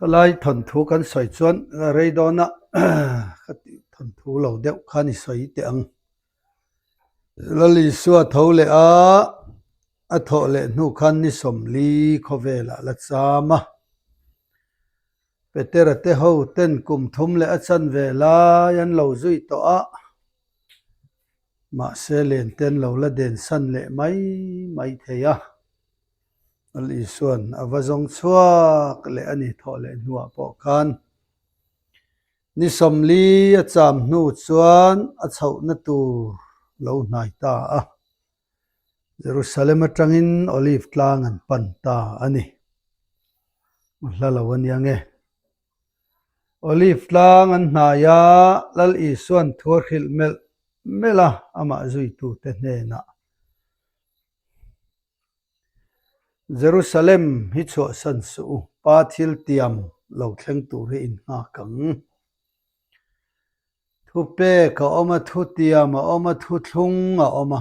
Khalai thawnthu kan sawi chuan rei dawna ka tih thawnthu lo deuh khan i sawi teh ang. Lal Isua tho leh a, a thawh leh hnu khan ni 40 khawvelah la cham a. Petera te ho ten kum thum leh a chanve lai an lo zui tawh a, mahse len te an lo la den san leh mai mai thei a. Lal Isua'n a va zawng chhuak leh a ni thawh leh hnuah pawh khan ni 40 a cham hnu chuan a chhohna tur lo hnai ta a. Jerusalem atangin Olive tlang an pan ta a ni. A hla lo a nia nge. Olive tlang an hnai a, Lal Isua'n thu a hrilh melh melh a, amah zuitute hnenah. Jerusalem hi chhuahsan suh u, Pa thil tiam lo thleng tur hi in nghak ang. Thupek a awm a, thutiam a awm a, thuthlung a awm a,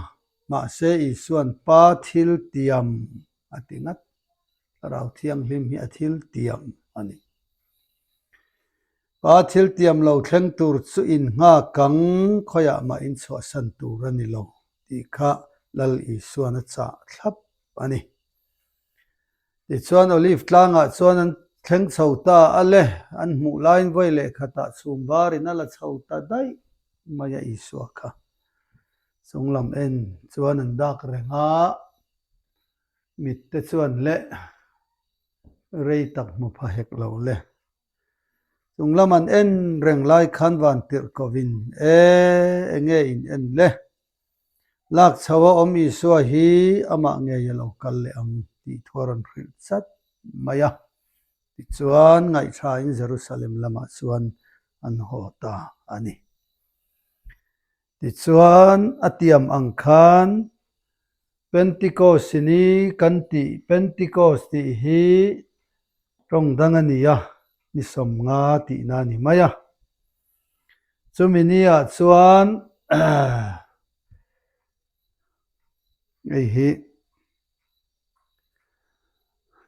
mahse Isua'n Pa thil tiam a ti ngat. Thlarau Thianghlim hi a thil tiam a ni. Pa thil tiam lo thleng tur chu in nghak ang, khawiah mah in chhuahsan tur a ni lo tih kha Lal Isua'n a chah thlap a ni. Tichuan Olive tlangah chuan an thleng chho ta a le, an hmuh laiin vawi leh khatah chhum varin a la chho ta daih mai a Isua kha. Chunglam en chuan an dak reng a, mitte chuan le rei tak hmu pha hek lo le. Chung lam an en reng lai khan van tirh kovin, E, enge in en le? Lak chho a awm Isua hi amah ngei a lo kal leh ang tih thu a rawn hrilh chat mai a. Tichuan, ngaihthain Jerusalem lamah chuan an haw ta a ni. Tichuan, a tiam ang khan Pentikos ni kan tih, Pentikos tih hi tawng dang a ni a, ni 50 tihna a ni mai a. Chumi niah chuan hei hi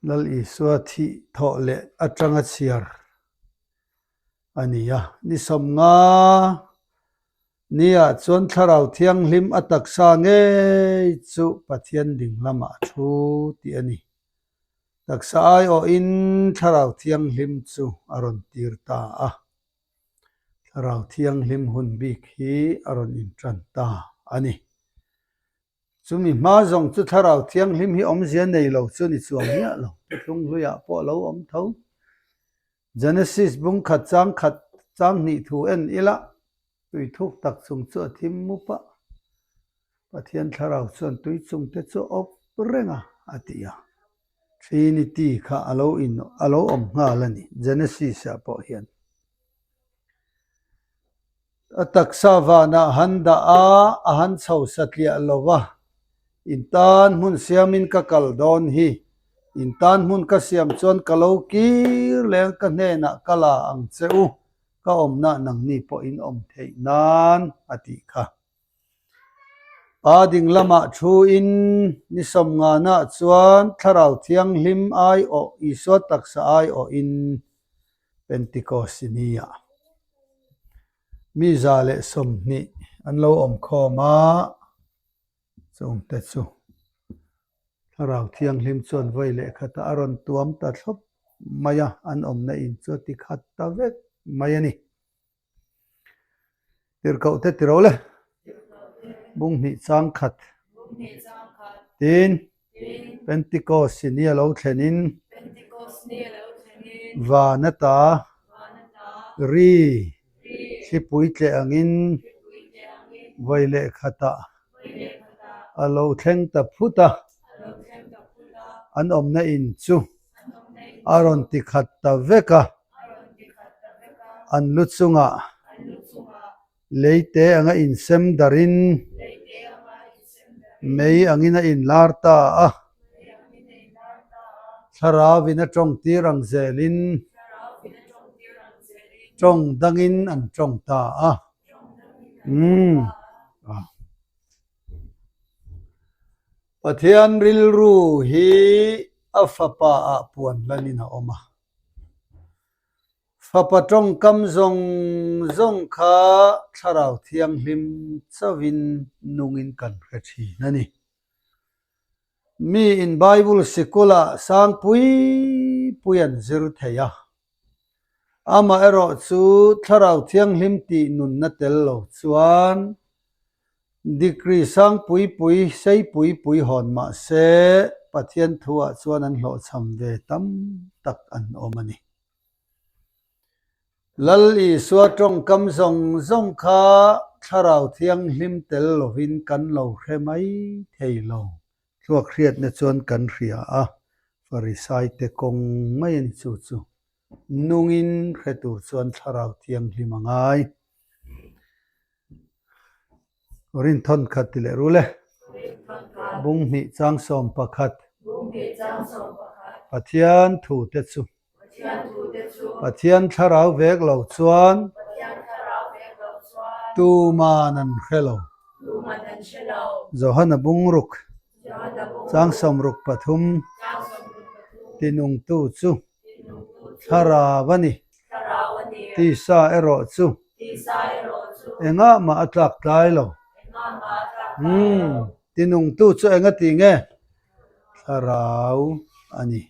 Lal Isua thih thawh leh atanga chhiar a ni a. Ni 50 niah chuan Thlarau Thianghlim a taksa ngei chu Pathian ding lamah a thu tih a ni. Taksa aiawhin Thlarau Thianghlim chu a rawn tir ta a. Thlarau Thianghlim hun bik hi a rawn intan ta a ni. Chumi hma zawng chu Thlarau Thianghlim hi awmzia nei lo chu ni chuang miah lo. Thuthlung hluiah pawh a lo awm tho. Genesis bung khat chang khat chang hnih thu en ila, tui thuk tak chung chu a thim mup a. Pathian Thlarau chuan tui chung te chu a awp reng a, a ti a. Trinity kha a lo in a lo awm nghal a ni Genesis ah pawh hian. A taksa vanah han dah a, a han chho satliah lo va, In tan hmun siamin ka kal dawn hi, in tan hmun ka siam chuan ka lo kir leng ka hnenah ka la ang che u, ka awmna nangni pawh in awm theih nan a tih kha. Pa ding lamah thuin ni 50 nah chuan Thlarau Thianghlim aiawh, Isua taksa aiawhin Pentecost ni ah mi 120 an lo awm khawm a, chungte chu Thlarau Thianghlim chuan vawi leh khatah a rawn tuam ta thlawp mai a, an awmna in chu a ti khat ta vek mai a ni. Tirhkoh te tiro le. Bung hnih chang khat. Tin, Pentecost ni a lo thlen in van ata ri thlipui tleh angin vawi leh khatah a lo thleng ta phut a, an awmna in chu a rawn ti khat ta vek a, an lu chungah leite anga insem darin mei angin a inlar ta a, thlarauin a tawng tir ang zelin tawng dangin an tawng ta a. Umm. Pathian rilru hi a fapa ah puan hlanin a awm a. Fapa tawngkam zawng zawng kha Thlarau Thianghlim chauhin nungin kan hre thin a ni. Miin Bible sikulah sang pui pui an zir thei a. Amaherawhchu Thlarau Thianghlim tih nunna tel lo chuan Degree sang pui pui, sei pui pui hawn mah se Pathian thuah chuan an hlawhchham ve tam tak an awm a ni. Lal Isua tawngkam zawng zawng kha Thlarau Thianghlim tel lovin kan lo hre mai thei lo. Thluak hriatna chuan kan hria a, Farisaite kawng mai a ni chu chu. Nungin hre tur chuan Thlarau Thianghlim a ngai. Rinthawn khat ti leh rul e. Bunghnih chang 11. Pathian thu te chu. Pathian thlarau vek lo chuan tuman an hre lo. Johana bungruk chang 63 tinungtu chu thlarau a ni. Tisa erawh chu engah mah a tlak tlai lo. Umm, tinungtu chu enga ti nge? Thlarau a ni.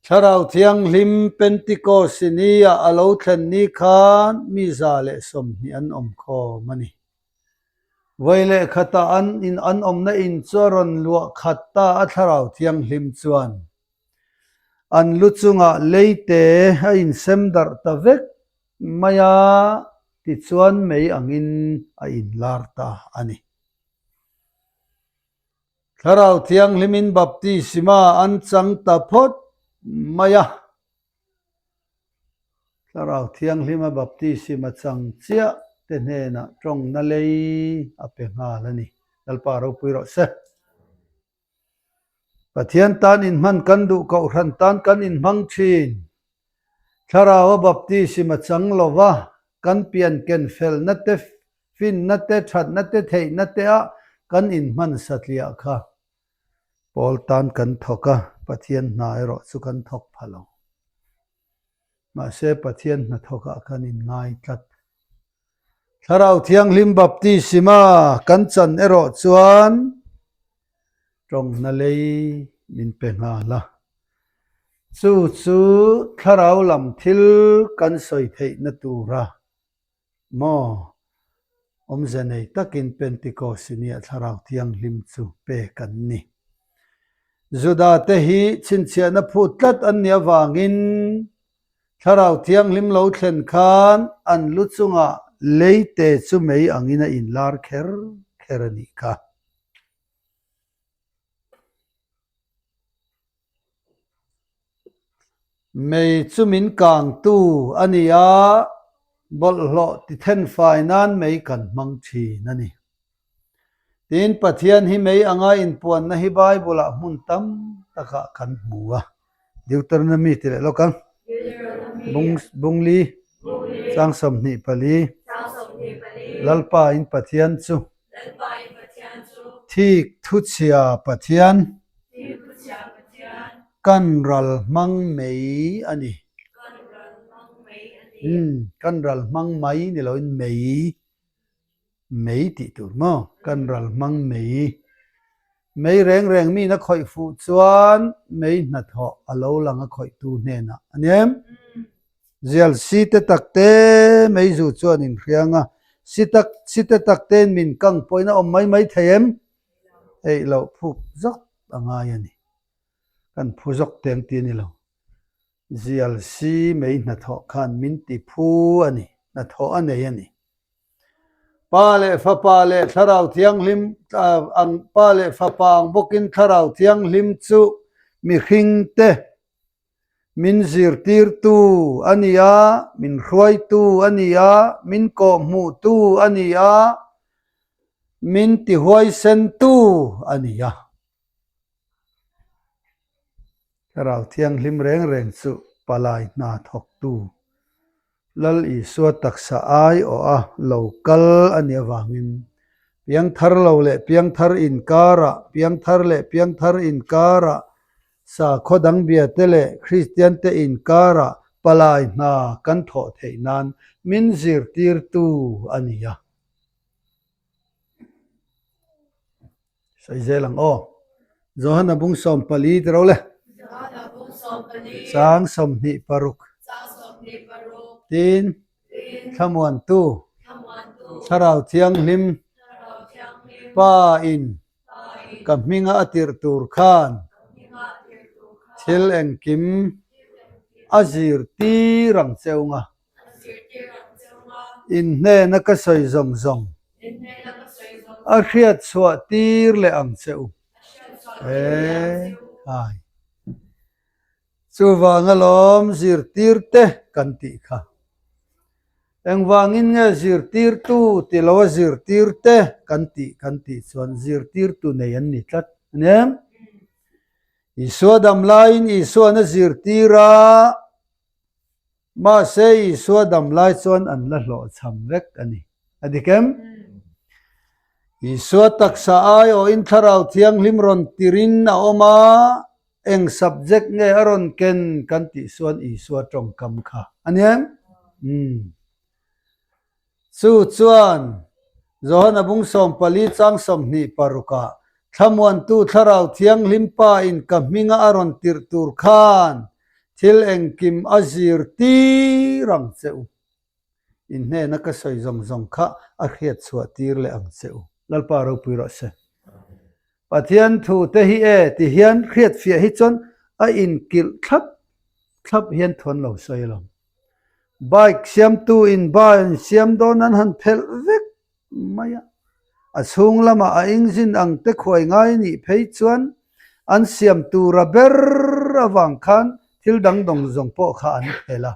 Thlarau Thianghlim Pentecost ni-ah a lo thlen ni khan mi 120 an awm khawm a ni. Vawi leh khatah an in an awmna in chu a rawn luah khat ta a Thlarau Thianghlim chuan an lu chungah leite a insem darh ta vek mai a, tichuan mei angin a inlar ta a ni. Thlarau Thianghlimin baptisma an chang ta phawt mai a. Thlarau Thianghlima baptisma chang chiah te hnenah tawngna lei a pe nghal a ni. Lalpa ropui rawh se. Pathian tan inhman kan duh kohhran tan kan inhmang thin. Thlaraua baptisma chang lova kan pian ken felna te, finna te, thatna te, theihna te ah kan inhman satliah kha Pawl tan kan thawk a, Pathian hna erawh chu kan thawk pha lo. Mahse Pathian hnathawkah kan inngai tlat. Thlarau Thianghlim baptisma kan chan erawh chuan tawngna lei min pe nghal a. Chu chu thlarau lam thil kan sawi theihna tura Maw? Awmze nei takin Pentecost nia Thlarau Thianghlim chu pek an ni. Juda-te hi chhinchhiahna phut tlat an nih avangin Thlarau Thianghlim lo thlen khan an lu chungah leite chu mei angin a inlar kher kher a nih kha. Mei chu min kangtu a ni a, bawlhhlawh ti thenfai nan mei kan hmang thin a ni. Tin, Pathian hi mei anga inpuanna hi Bible-ah hmun tam takah kan hmu a. Deuteronomy ti leh lawk ang. Bungli, chang 24, Lalpa in Pathian chu. Thik thuchhia Pathian kan ral hmang mei a ni. Umm, kan ral hmang mai ni loin mei, mei tih tur maw? Kan ral hmang mei. Mei reng reng miin a khawih fuh chuan mei hnathawh a lo lang a khawihtu hnenah a ni em? Zial si te tak te mei zu chuan in hriang a, si tak si te tak tein min kang pawhin a awm mai mai thei em? Eih loh phuk zawk a ngai a ni. Kan phu zawk teng ti a ni lo. Zial si mei hnathawh khan min ti phu a ni, hnathawh a nei a ni. Pa leh Fapa leh Thlarau Thianghlim ang Pa leh Fapa ang bawkin Thlarau Thianghlim chu mihring te Min zirtirtu a ni a, min hruaitu a ni a, min kawhhmuhtu a ni a, min tihuaisentu a ni a. Thlarau Thianghlim reng reng chu palai hna thawktu Lal Isua taksa aiawh a lo kal a nih avangin piangthar lo leh piangthar inkarah, piangthar leh piangthar inkarah. Sakhaw dang biate leh Kristiante inkarah palai hna kan thawh theih nan min zirtirtu a ni a. Sawi zel ang aw. Johana bung 14 ti ro le. Chang 26. Tin, Thlamuantu, Thlarau Thianghlim, Pa in ka hminga a tirh tur khan thil engkim a zirtir ang cheu nga. In hnena ka sawi zawng zawng a hriat chhuah tir leh ang che u. He hai. Chuvang alawm zirtirte kan tih kha. Engvangin nge zirtirtu ti lo a zirtirte kan tih kan tih chuan zirtirtu nei an ni tlat a ni em? Isua dam laiin Isuan a zirtir a. Mahse, Isua dam lai chuan an la hlawhchham vek a ni. A dik em? Isua taksa aiawhin Thlarau Thianghlim rawn tirin a awm a, eng subject nge a rawn ken kan tih chuan Isua tawngkam kha a ni em? Umm. Chu chuan Johana bung 14 chang 26 ah Thlamuantu Thlarau Thianghlim Pa in ka hminga a rawn tirh tur khan thil engkim a zirtir ang che u. In hnena ka sawi zawng zawng kha a hriat chhuah tir leh ang che u. Lalpa ropui rawh se. Pathian thu te hi e ti hian hriatfiah hi chuan a inkilh thlap thlap hian thuan lo sawi alawm. Bike siamtu in bar siam dawn an han phelh vek mai a, a chhung lamah a engine ang te khuai ngai nih phei chuan an siam tura ber avang khan thil dang dawng zawng pawh kha an phelh a.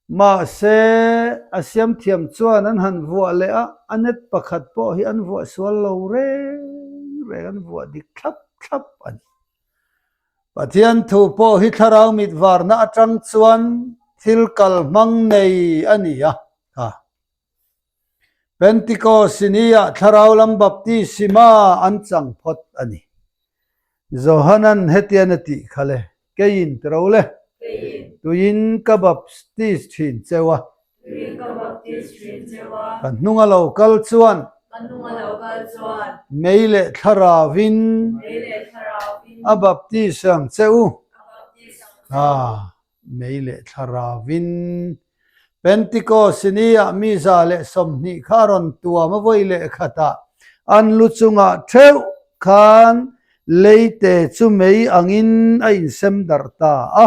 Mahse, a siam thiam chuan an han vuah leh a, a net pakhat pawh hi an vuah sual lo reng reng, an vuah dik thlap thlap a ni. Pathian thu pawh hi thlarau mit varna atang chuan thil kal hmang nei a ni a, kha. Pentikos ni-ah thlarau lam baptisima an chang phawt a ni. Johanan hetian a tih kha le, Keiin ti ro le, tuiin ka baptis thin cheu a. Ka hnung a lo kal chuan mei leh thlarauvin a baptis ang che u. Mei leh thlarauvin. Pentikos ni-ah mi 120 kha a rawn tuam a vawi leh khatah an lu chungah theuh khan leite chu mei angin a insem darh ta a.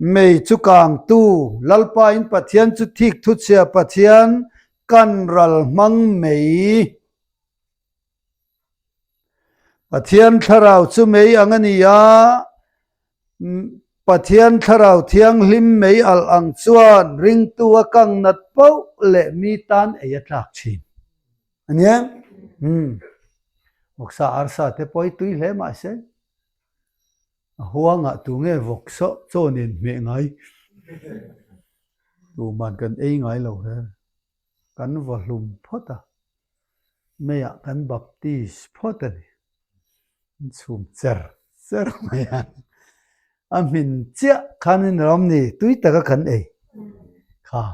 Mei chu kangtu, Lalpain Pathian chu thik thuchhia Pathian kan ral hmang mei. Pathian thlarau chu mei ang a ni a, Pathian thlarau thianghlim mei alh ang chuan ringtu a kang nat poh leh mi tan ei a tlak thin. A nia? Umm. Vawksa arsa te pawh hi tui hle mahse. A huangah tu nge vawk sawh chaw nen hmeh ngai? Tuman kan ei ngai lo her. Kan vaw hlum phawt a, meiah kan baptis phawt a ni. An chhum cher cher mai a. A hmin chiah khan in rawm ni tui taka kan ei kha.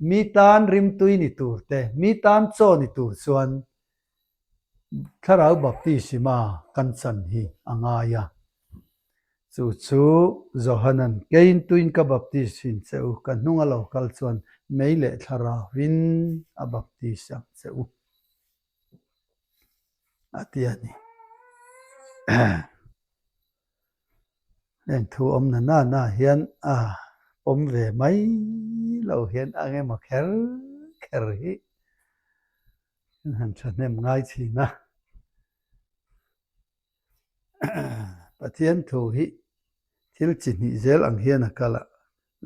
Mi tan rimtui ni tur te, mi tan chaw ni tur chuan Thlarau baptisima kan chan hi a ngai a. Chu chu Johanan, Keiin tuin ka baptis thin che u, ka hnung a lo kal chuan mei leh thlarauvin a baptis ang che u, a ti a ni. Heng thu awm na na na hian a pawm ve mai lo hian ang emaw kher kher hi An han thahnem ngai thin a. Pathian thu hi thil chi hnih zel ang hian a kal a,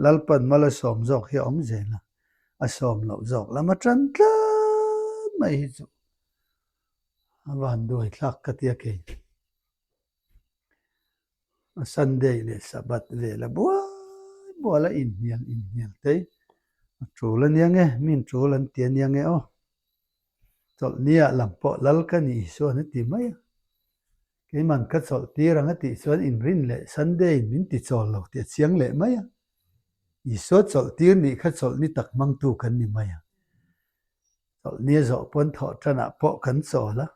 Lalpan mal a sawm zawk hi a awm zel a, a sawm loh zawk lam a tan tlat mai hi chu a van duai thlak ka tia kei. A Sunday leh Sabbath vel a buai bual a inhnial inhnial te a tul a nia nge, min tul an ti a nia nge aw. Chawlhni ah lam pawh lal ka ni Isuan a ti mai a. Keiman ka chawlh tir ang a tih chuan inrin leh Sunday in min ti chawl lo tih a chiang leh mai a. Isua chawlh tir nih kha chawlh ni tak hmangtu kan ni mai a. Chawlh ni a zawh pawn thawh tanah pawh kan chawl a.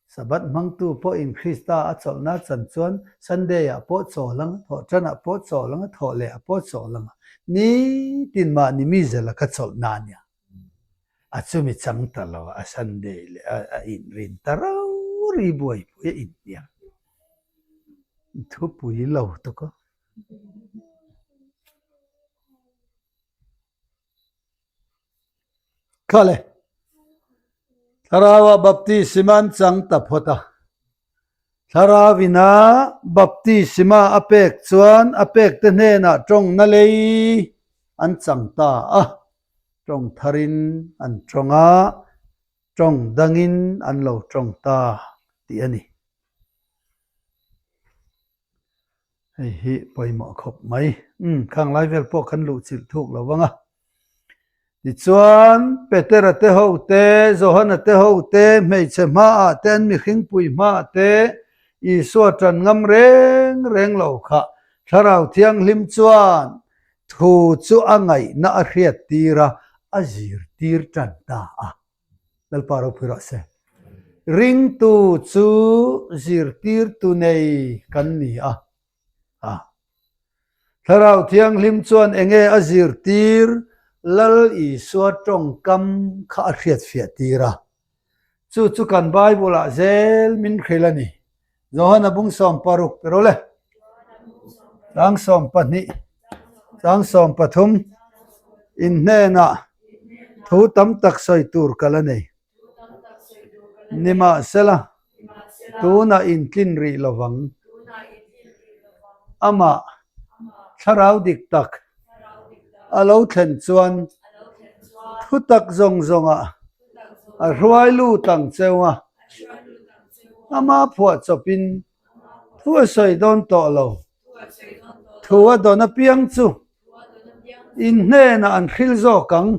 Sabbath hmangtu pawhin Krista a chawlhna chan chuan Sunday-ah pawh chawl ang a, thawh tanah pawh chawl ang a, thawh lehah pawh chawl ang a. Nitin mahni mi zela ka chawlhna a nia. A chumi chang ta lo a, a Sunday leh a inrin ta rau ri buaipui a inhnial. Thupui lo tuk a. Kha le, Thlarauah baptisma an chang ta phawt a. Thlarau ina baptisma a pek chuan a pekte hnenah tawngna lei an chang ta a. Tawng tharin an tawng a, tawng dangin an lo tawng ta tih a ni. Hei hi pawimawh khawp mai. Umm, khang lai vel pawh kan luh chilh thuk lo vang a. Tichuan, Petera te ho te, Johana te ho te, hmeichhe hmaah te, an mihringpui hmaah te Isua ṭan ngam reng reng lo kha Thlarau Thianghlim chuan thu chu a ngaihna a hriattir a, a zirtir ṭan ta a. Lalpa ropui rawh se. Ringtu chu zirtirtu nei kan ni a. A. Thlarau Thianghlim chuan enge a zirtir Lal Isua tawngkam kha a hriatfiah tir a. Chu chu kan Bible-ah zel min hrilh a ni. Johana bung 16 pe rawh le. Chang 12, chang 13 in hnenah thu tam tak sawi tur ka la nei. Nimahsela, tunah intlin rih lo vang. Amah, thlarau dik tak a lo thlen chuan thutak zawng zawngah A hruai lut ang cheu a, ama phuah chawpin thu a sawi dawn tawh lo. Thu a dawn apiang chu in hnenah an hril zawk ang.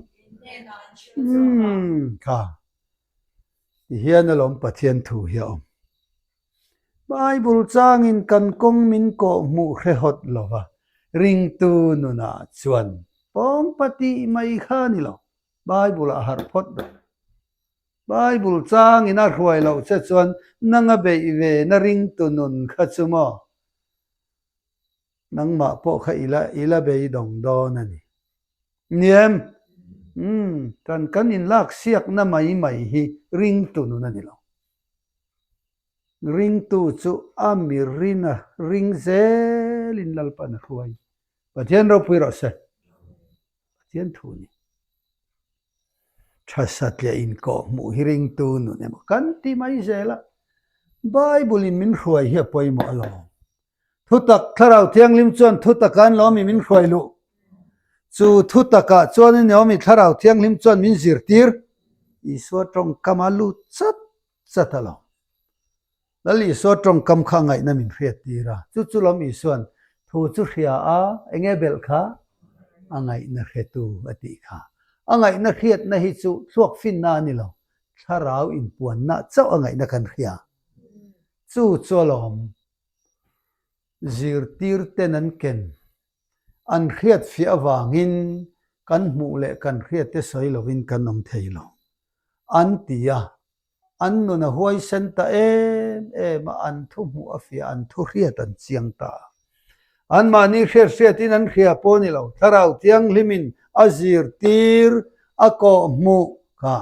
Umm kha, tihian alawm Pathian thu hi a awm. Bible changin kan kawng min kawh hmuh hre hawt lo va, ringtu nunah chuan pawngpa tih mai kha a ni lo. Bible ah harh phawt rawh. Bible changin a hruai loh che chuan nanga beih ve na ringtu nun kha chu maw? Nangmah pawh kha ila ila beidawng dawn a ni. Niem? Umm, kan kan inlak siakna mai mai hi ringtu nun a ni lo. Ringtu chu a mirina ring zelin Lalpan a hruai. Pathian ropui rawh se. Pathian thu ni. Tha satliah inkawh hmuh hi ringtu nun emaw kan ti mai zel a, Bible in min hruai hi a pawimawh alawm. Thutak Thlarau Thianghlim chuan thutak an lawm i min hruai luh. Chu thutakah chuan in awm i Thlarau Thianghlim chuan min zirtir. Isua tawngkam a lut chat chat alawm. Lal Isua tawngkam kha ngaihna min hriat tir a, chu chu lawm Isua'n thu chu hria a, enge belh kha? A ngaihna hretu a tih kha. A ngaihna hriatna hi chu thluak finna a ni lo, thlarau inpuanna chauh a ngaihna kan hria. Chu chu alawm zirtirten an ken, an hriat fiah avangin kan hmuh leh kan hriatte sawi lovin kan awm thei lo, an ti a. An nun a huaisen ta em em a, an thu hmuh a fiah, an thu hriat an chiang ta. Anmahni hriat hriatin an hria pawh ni lo, Thlarau Thianghlimin a zirtir, a kawhhmuh kha.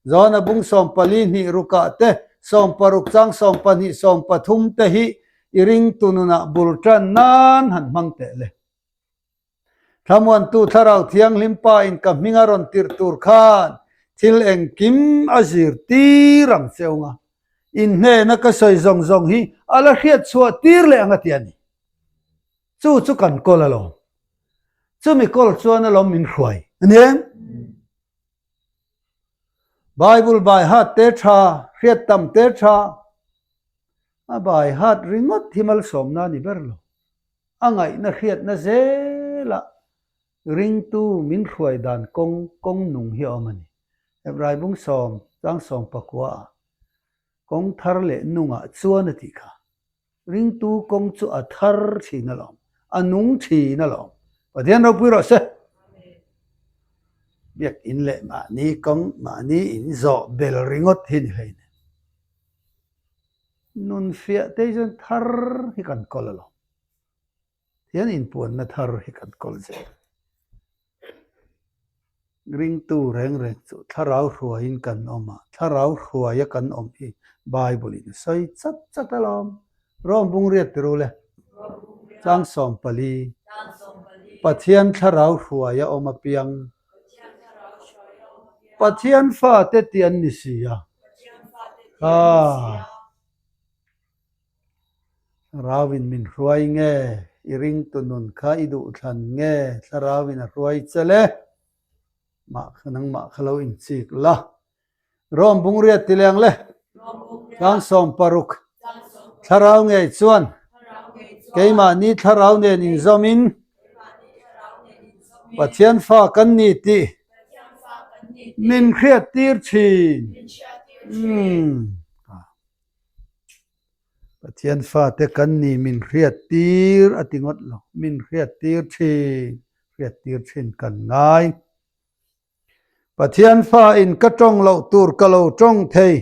Johana bung 14 hnih rukah te, 16 chang 12, 13 te hi i ringtu nunah bul tan nan han hmang teh le. Thlamuantu Thlarau Thianghlim Pa in ka hming a rawn tirh tur khan thil engkim a zirtir ang che unga, in hnena ka sawi zawng zawng hi a la hriat chhuah tir leh ang a ti a ni. Chu chu kan kawl alawm. Chumi kawl chuan alawm min hruai a ni em? Bible bai hat te tha, hriat tam te tha, a bai hat ringawt hi malsawmna a ni ber lo. A ngaihna hriatna zelah ringtu min hruai dan kawng kawng nung hi a awm a ni. Hebrai bung sawm chang sawm pakua ah kawng thar leh nungah chuan a tih kha. Ringtu kawng chu a thar thin alawm, a nung thin alawm. Pathian ropui rawh se. Biakin leh mahni kawng, mahni in zawh bel ringawt hi ni hleinem. Nun fiah te hi chuan thar hi kan kawl alawm. Thian inpuanna thar hi kan kawl zel. Ringtu reng reng chu thlarau hruaiin kan awm a, thlarau hruaia kan awm hi Bible in a sawi chat chat alawm. Rom bungriat ti ru le. Chang 14. Pathian thlarau hruaia awm apiang. Pathian fate tih an ni si a. Haa. Thlarauin min hruai nge? I ringtu nun kha i duhthlan nge? Thlarauin a hruai che le? Mah kha nangmah kha lo inchik la. Rom bungriat ti leng le. Tlang 60. Thlarau ngei chuan keimahni thlarau nen inzawmin Pathian fa kan ni tih min hriattir thin. Umm. Pathian fate kan ni min hriat tir a ti ngawt lo, min hriat tir thin, hriat tir thin kan ngai. Pathian fa in ka tawng loh tur ka lo tawng thei,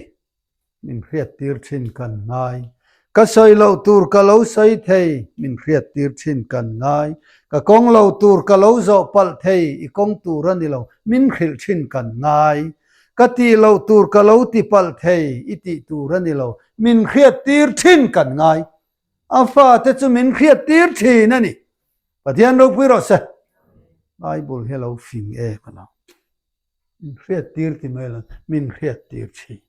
min hriat tir thin kan ngai. Ka sawi loh tur ka lo sawi thei, min hriat tir thin kan ngai. Ka kawng lo tur ka lo zawh palh thei, i kawng tur a ni lo, min hrilh thin kan ngai. Ka tih loh tur ka lo ti palh thei i tih tur a ni lo, min hriat tir thin kan ngai. A fate chu min hriat tir thin a ni. Pathian ropui rawh se. Bible hi a lo fing em a lo. Min hriat tir ti mai lo, min hriat tir thin.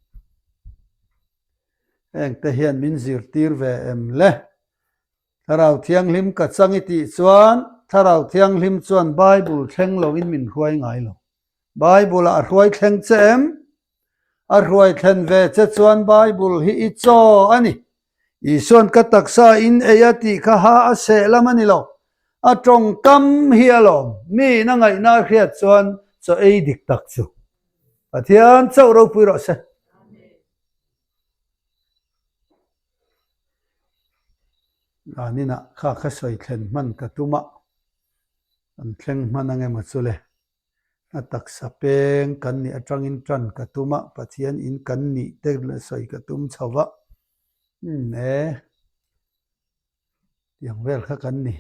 Heng te hian min zirtir ve em le? Thlarau Thianghlim ka chang i tih chuan Thlarau Thianghlim chuan Bible thleng loin min hruai ngai lo. Bible-ah a hruai thleng che em? A hruai thlen ve che chuan Bible hi i chaw a ni. Isuan ka taksa in ei a tih kha ha a seh lam a ni lo. A tawngkam hi a lawm. Miin a ngaihna a hriat chuan chaw ei dik tak chu Pathian chauh ropui rawh se. Daninah kha kha sawi thlen hman ka tum a, kan thleng hman ang emaw chu le. A taksa peng kan nih atangin tan ka tum a, Pathian in kan nih te sawi ka tum chho va, umm e, tiang vel kha kan ni.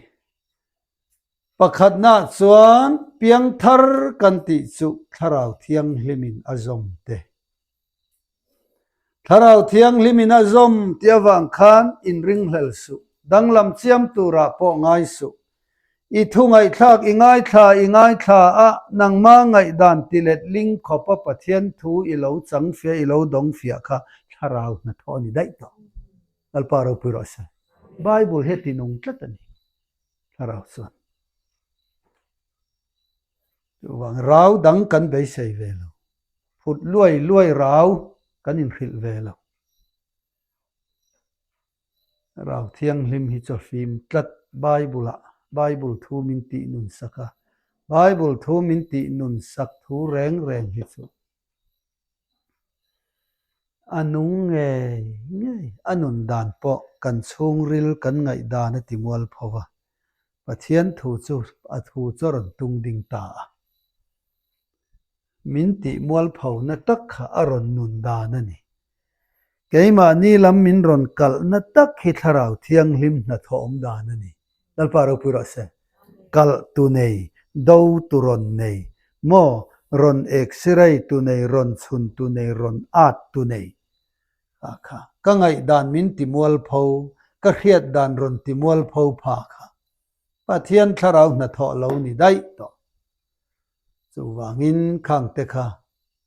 Pakhatnaah chuan piangthar kan tih chu Thlarau Thianghlimin a zawm te. Thlarau Thianghlimin a zawm tih avang khan inringhlel suh, danglam chiam turah pawh ngai suh. I thu ngaihthlak i ngaithla i ngaithla a, nangma ngaihdan ti let ling khawpa Pathian thu i lo chang fiah i lo dawng fiah kha Thlarau hnathawh a ni daih tawh. Lalpa ropui rawh se. Bible hi a tinung tlat a ni. Thlarau chuan. Chuvang rau dang kan beisei ve lo. Phut luai luai rau kan inhrilh ve lo. Rau thianghlim hi chu a fim tlat. Bible-ah Bible thu min tih nun sak a. Bible thu min tih nun sak thu reng reng hi chu A nung ngei ngei, a nun dan pawh kan chhungril kan ngaihdan a ti mual pho va, Pathian thu chu a thu chu a rawn tung ding ta a. Min tih mual phona tak kha a rawn nun dan a ni. Keimahni lam min rawn kalhna tak hi Thlarau Thianghlim hnathawh awm dan a ni. Lalpa ropui rawh se. Kalh tu nei, do tu rawn nei, maw rawn eksirai tu nei, rawn chhun tu nei, rawn at tu nei. Kha kha ka ngaihdan min ti mualpho, ka hriat dan rawn ti mualpho pha kha Pathian Thlarau hnathawh lo ni daih tawh. Chuvangin khangte kha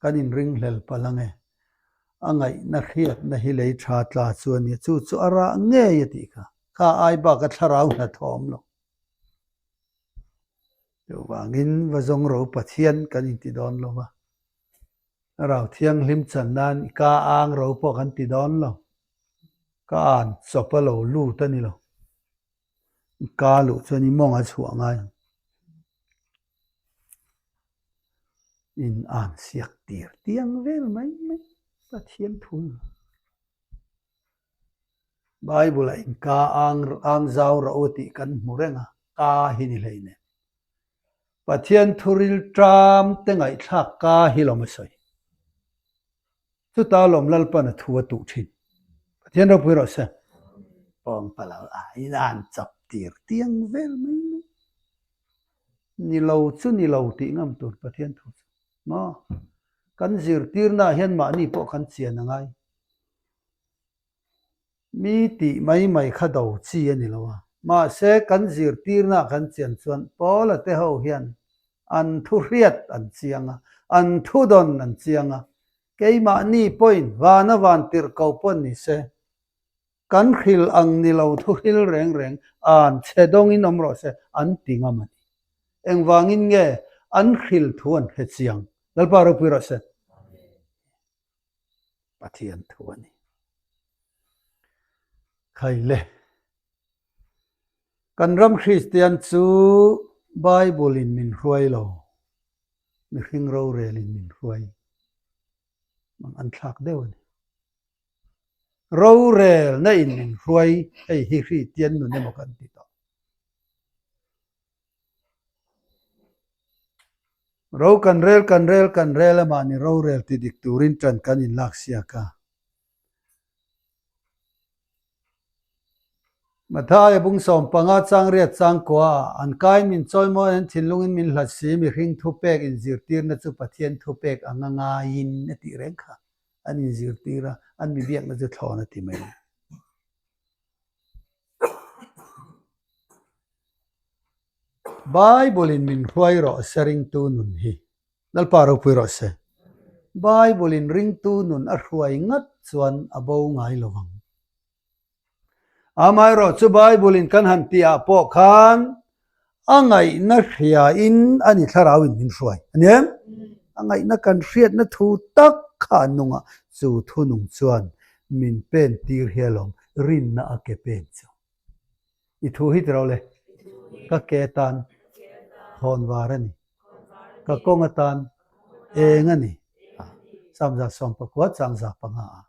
kan inringhlel palh ang e. A ngaihna hriatna hi lei tha tla chu a nia, chu chu a rah ngei a tih kha. Kha ai bak a thlarau hnathawm lo. Chuvangin va zawng ro Pathian kan inti dawn lo va. Thlarau Thianghlim chan nan i ka ang ro pawh kan ti dawn lo. Ka an chawp a lo lut a ni lo. I ka luh chuan i mawng a chhuah ngai ang. In an siak tir tiang vel mai mai Pathian thu. Bible-ah in ka ang ang zau rawh u tih kan hmu reng a, ka hi ni hleinem. Pathian thuril ṭam te ngaihthlak ka hi lawm a sawi. Chuta lawm Lalpan a thu a tuh ṭhin. Pathian ropui rawh se. Pawng palo a inan chap tir tiang vel mai mai. Ni lo chu ni lo tih ngam tur Pathian thu chu. Maw? Kan zirtirnaah hian mahni pawh kan chian a ngai. Mi tih mai mai kha do chi a ni lo a. Mahse, kan zirtirnaah kan chian chuan Paula te ho hian an thu hriat an chiang a, an thu dawn an chiang a. Keimahni pawhin vana van tirh ko pawh ni se, kan hril ang ni lo thu hril reng reng an chhe dawngin awm rawh se an ti ngam a ni. Engvangin nge an hril thu an hre chiang? Lalpa ropui rawh se. Pathian thu a ni. Khaile. Kan ram Kristian chu Bible in min hruai lo, mihring rorel in min hruai. Mang an thlak deuh a ni. Rorelna in min hruai hei hi Kristian nun emaw kan ti tawh. Ro kan rel kan rel kan rel a mahni rorel ti dik turin tan kan inlak siak a. Mathaia bung 15 chang riat chang kua ah an kain min chawimawi an thinlungin min hlat si mihring thupek inzirtirna chu Pathian thupek anga ngaiin a tih reng kha an inzirtir a, an mi biakna chu thlawn a ti mai. Bible in min hruai rawh se ringtu nun hi. Lalpa ropui rawh se. Bible in ringtu nun a hruai ngat chuan a bo ngai lo vang. Amaherawh chu Bible in kan han tih ah pawh khan A ngaihna hriain a ni thlarauin min hruai a ni em? A ngaihna kan hriatna thu tak kha a nung a, chu thunung chuan min pen tir hi alawm, rinna a ke pen chu. I thu hi tiro le, ka ke atan khawnvar a ni, ka kawng atan eng a ni, Samza 14 changza panga a.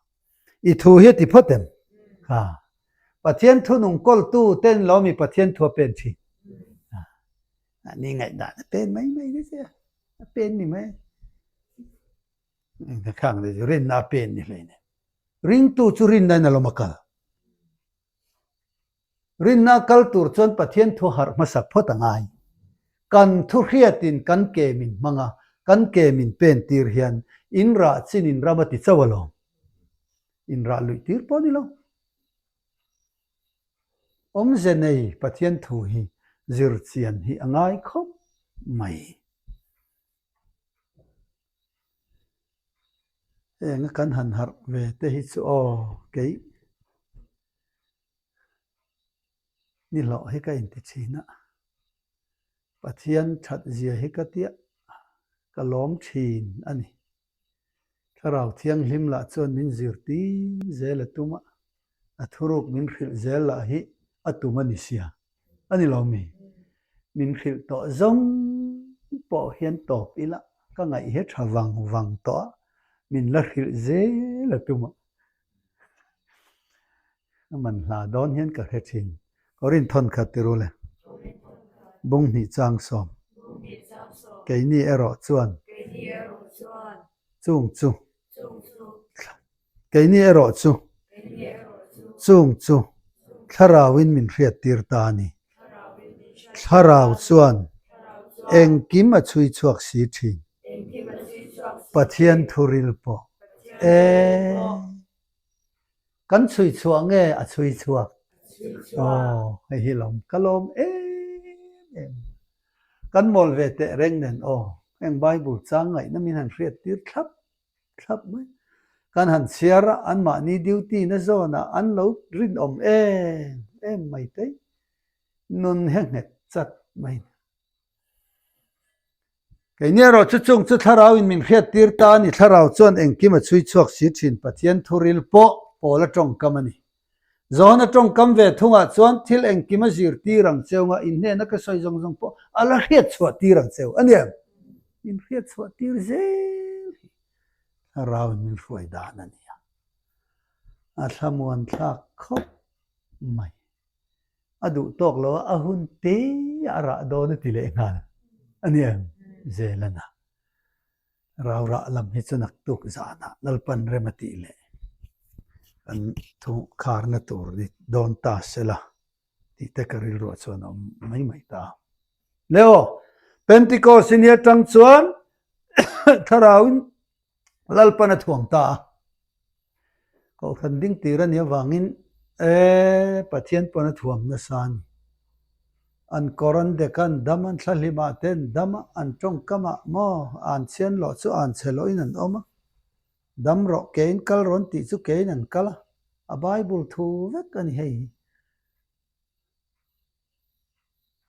I thu hi a ti phawt em? Ha. Pathian thunung kawltu ten lo mi Pathian thu a pen thin. Ha. Ni ngaihdan a pen mai mai ni che. A pen ni mai. Khang le chu rinna a pen ni hlei ne. Ringtu chu rinna in a lawm a kal. Rinna kal tur chuan Pathian thu harh hmasak phawt a ngai. Kan thu hriatin kan ke min hmang a, kan ke min pen tir hian in rah chin in ram a ti chauh alawm. In rah luih tir pawh a ni lo. Awmze nei Pathian thu hi zir chian hi a ngai khawp mai. Heng a kan han harh ve te hi chu aw keih. Ni hlawh hi ka inti thin a, Pathian that zia hi ka tia ka lawm thin a ni. Thlarau Thianghlim lah chuan min zirtir zel a tum a, a thuruk min hrilh zel lah hi a tum a ni sia, a ni lo mi? Min hrilh tawh zawng pawh hian tawp ila ka ngaih hi tha vang vang tawh a, min la hrilh zel a tum a. A man hla dawn hian ka hre thin. Korin thawn khat ti ru le. Bung hnih chang sawm. Keini erawh chuan. Chung chu. Keini erawh chu. Chung chu thlarauin min hriat tir ta a ni. Thlarau chuan engkim a chhui chhuak si thin. Pathian thuril pawh e. Kan chhui chhuah nge a chhui chhuak? Aw, hei hi lawm ka lawm em em. Kan mawl ve teh reng nen aw, heng Bible chang ngaihna min han hriat tir thlap thlap mai. Kan han chhiar a, anmahni duty na zawnah an lo rinawm em em mai te. Nun he nghet chat mai. Keini erawh chu chung chu thlarau in min hriat tir ta a ni. Thlarau chuan engkim a chhui chhuak si thin. Pathian thuril pawh pawl a tawngkam a ni. Johana tawngkam ve thungah chuan thil engkim a zir tir ang cheu nga inhnehna ka sawi zawng zawng pawh a la hriat chhuah tir ang cheu a ni em? Min hriat chhuah tir zel hi thlarau in min hruai dan a ni a. A thlamuan thlak khawp. mai. A duh tawk lo a, a hun te a rah dawn a ti leh nghal a ni em? Zelana rau rah lam hi chu naktuk zanah Lalpan rem a tih leh kan thu kharna tur ni dawn ta sela tih te ka rilruah chuan a awm mai mai ta a. Leo, Pentecost ni atang chuan thlarauin Lalpan a thuam ta a. Kohhran ding tir a nih avangin e Pathian pawn a thuam nasa a ni. An kawr an dek a, an dam a, an thlahlimah te an dam a, an tawngkamah maw an chhian loh chu an chhe lohin an awm a. Dam rawh kein kal rawn tih chu kein an kal a, a Bible thu vek a ni hei hi.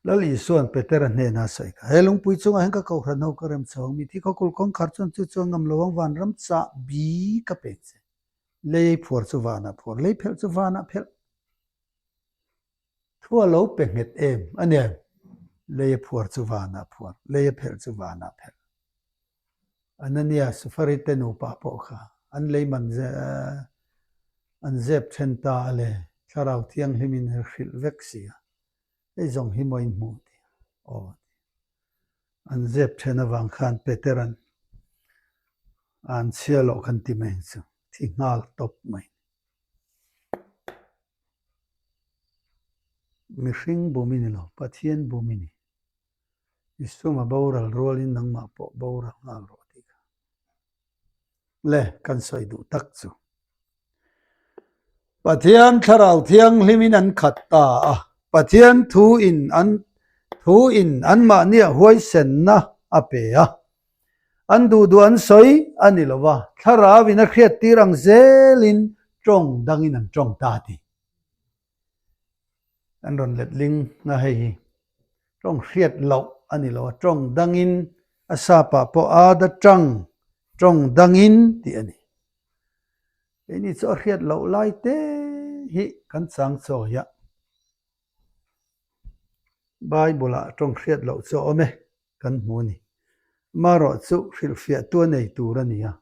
Lal Isua'n Petera hnenah a sawi kha, He lungpui chungah hian ka kohhran ho ka rem chho ang, mithi khawkul kawngkhar chuan chu chuan ngam lo ang, vanram chah bi ka pek che. Lei ei phuar chu vanah phuar, lei phelh chu vanah phelh. Thu a lo pe nghet em a nia, lei a phuar chu vanah phuar, lei a phelh chu vanah phelh. Anania Safarite nupa pawh kha an lei man an zep then ta a le, Thlarau Thianghlimin a hrilh vek si a, hei zawng hi maw in hmuh ti a, aw a ti. An zep then avang khan Petera'n an chhia loh khan ti mai ang chu, thi nghal tawp mai. Mihring bum i ni lo, Pathian bum i ni. I sum a boral rualin nangmah pawh boral nghal rawh tih kha le kan sawi duh tak chu. Pathian Thlarau Thianghlimin an khat ta a, Pathian thu in an thu in anmahniah huaisenna a pe a. An duh duh an sawi a ni lo va, Thlarauin a hriattir ang zelin tawng dangin an tawng ta ti. An rawn letling a hei hi tawng hriat loh a ni lo a, tawng dangin a sapah pawh a da tang tawng dangin tih a ni. Keini chu a hriat loh lai te hi kan chang chawi a, Bible ah tawng hriat loh chu a awm e kan hmu a ni. Amaherawh chu hrilhfiahtu a nei tur a ni a,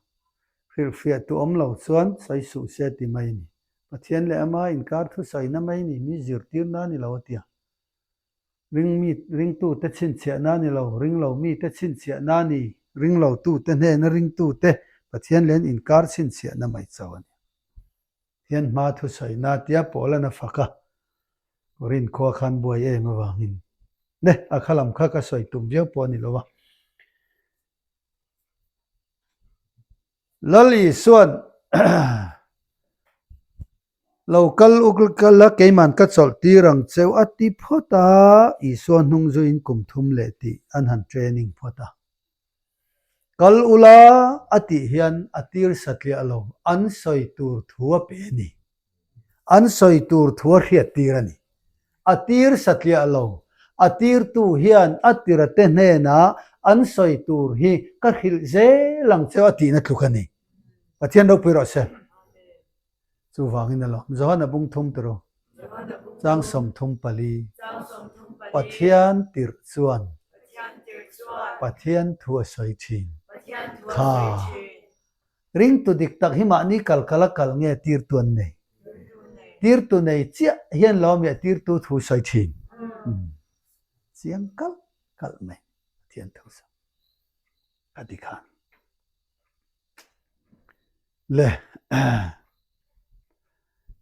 hrilhfiahtu awm lo chuan sawi suh se ti mai a ni. Pathian leh ama inkar thusawina mai ni, mi zirtirna a ni lo a ti a. Ringmi, ringtute chhinchhiahna a ni lo, ringlo mite chhinchhiahna a ni, ringlotute hnena ringtute Pathian leh an inkar chhinchhiahna mai chauh a ni. Pathian hma thusawina a tia Paula'n a fak a, Korinth khua khan buai em avangin. Ne, a kha lam kha ka sawi tum viau pawh a ni lo a. Lal Isua'n Lo kal uk kal a, keiman ka chawlh tir ang cheu a ti phawt a, Isua hnung zuiin kum thum leh tih an han training phawt a. Kal ula a tih hian a tir satliah lo, an sawi tur thu a pe a ni. An sawi tur thu a hriat tir a ni. A tir satliah lo. A tirtu hian a tirate hnenah an sawi tur hi ka hrilh zel ang cheu a tihna tluk a ni. Pathian ropui rawh se. Chuvangin a lawm. Johana bung thum turu. Chang 34. Pathian tirh chuan Pathian thu a sawi thin. Kha. Ringtu dik tak hi mahni kal kal a kal nge tirtu an nei? Tirtu nei chiah hian lo miah tirtu thu sawi thin. Chiang kalh kalh mai Pathian thu sawi a ti khan. Le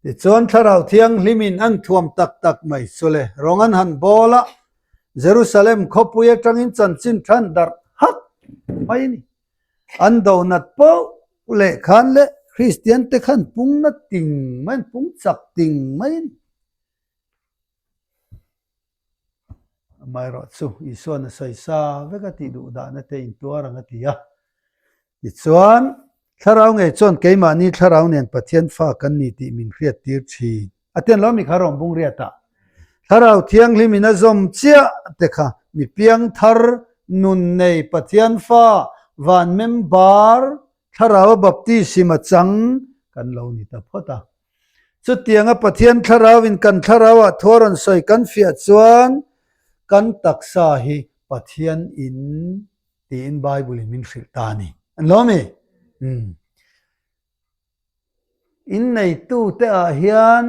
Tichuan Thlarau Thianghlimin an thuam tak tak mai chu le rawng an han bawl a, Jerusalem khawpui atangin chanchin than darh hak mai a ni. An do nat poh leh khan leh Kristian te khan pung na ting mai an pung chak ting mai a ni. Amaherawh chu Isua'n a sawi sa vek a tih duh dahna te intuar ang a ti a. Tichuan, Thlarau ngei chuan keimahni Thlarau nen Pathian fa kan ni tih min hriattir thin. A tian lo mi kha rawng bung riatah Thlarau Thianghlimin a zawm chiah te kha mi piangthar nun nei Pathian fa van member Thlarau a baptism a chang kan lo ni ta phawt a. Chutianga Pathian Thlarauin kan Thlarauah thu a rawn sawi kan fiah chuan kan taksa hi Pathian in tiin Bible in min hrilh ta a ni. An lo mi? Umm. Inneitute ah hian.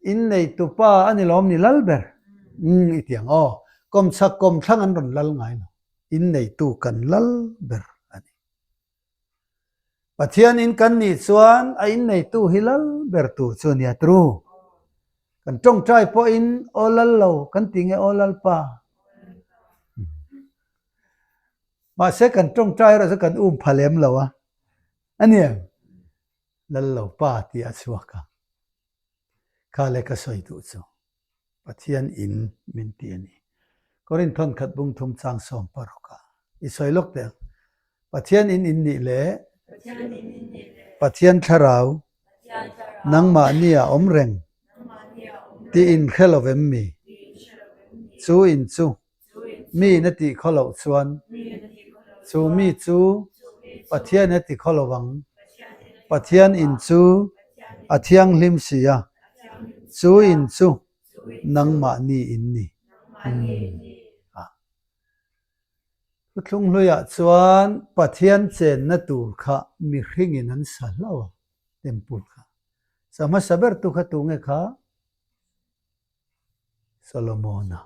Inneitupa a ni lawm ni lal ber? Umm i ti ang aw. Kawmchhak kawmthlang an rawn lal ngai lo. Inneitu kan lal ber a ni. Pathian in kan nih chuan a inneitu hi lal ber tur chu a nia tru. Kan tawngtai pawhin aw lal lo kan ti nge aw lalpa. Mahse kan tawngtai erawh chu kan um pha lem lo a. A nia, lal lo pa tih a chhuak a. Kha le ka sawi duh chu Pathian in min ti a ni. Korinth thawnkhat bung thum chang 16 ah i sawi lawk teh ang. Pathian in in nih leh Pathian thlarau nangmahni ah awm reng tih in hre lo vem mi? Chu in chu mi in a tih khaw loh chuan chu mi chu Pathian in a ti khaw lo ang. Pathian in chu a thianghlim si a, chu in chu nangmahni in ni. Thuthlung hluiah chuan Pathian chenna tur kha mihringin an sa hlauh a, temple kha. Sa hmasa bertu kha tunge kha? Solomona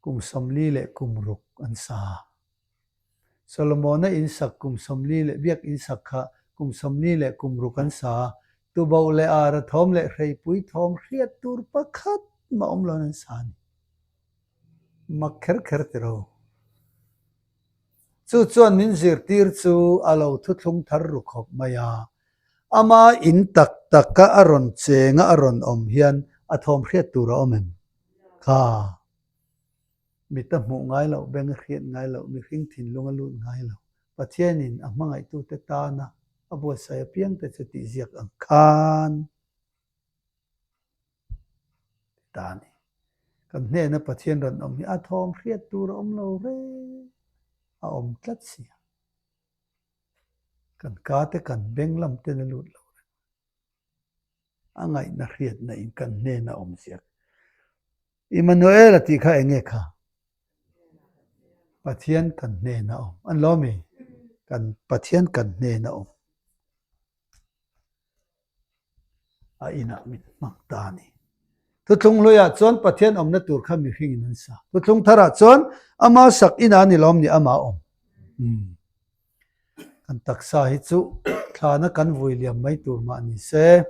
kum 40 leh kum ruk an sa. Solomona in sak kum 40 leh biak in sak kha kum 40 leh kum ruk an sa. Tuboh leh ara thawm leh hreipui thawm hriat tur pakhat mah awm loin an sa a ni. Mak kher kher ti ro. Chu chuan min zirtir chu a lo thuthlung thar ru khawp mai a. Ama in tak taka a rawn chenga a rawn awm hian a thawm hriat tur a awm em? Kha. Mit a hmuh ngai loh, beng a hriat ngai loh, mihring thinlung a lut ngai lo. Pathianin a hmangaihtute tana a buatsaih apiangte chu tihziak ang khan. Ti ta a ni. Kan hnena Pathian rawn awm hi a thawm hriat tur a awm lo reng, a awm tlat si a. Kan ka te kan beng lam ten a lut lo reng. A ngaihna hriatna in kan hnena awm ziak. Immanuel a tih kha eng nge kha? Pathian kan hnena awm. An lo mi? Kan Pathian kan hnena awm. A inah min hmang ta a ni. Thuthlung hluiah chuan Pathian awmna tur kha mihringin an sa. Thuthlung tharah chuan ama sak inah a ni lawm ni ama awm. Kan taksa hi chu thlana kan vui liam mai tur mah ni se,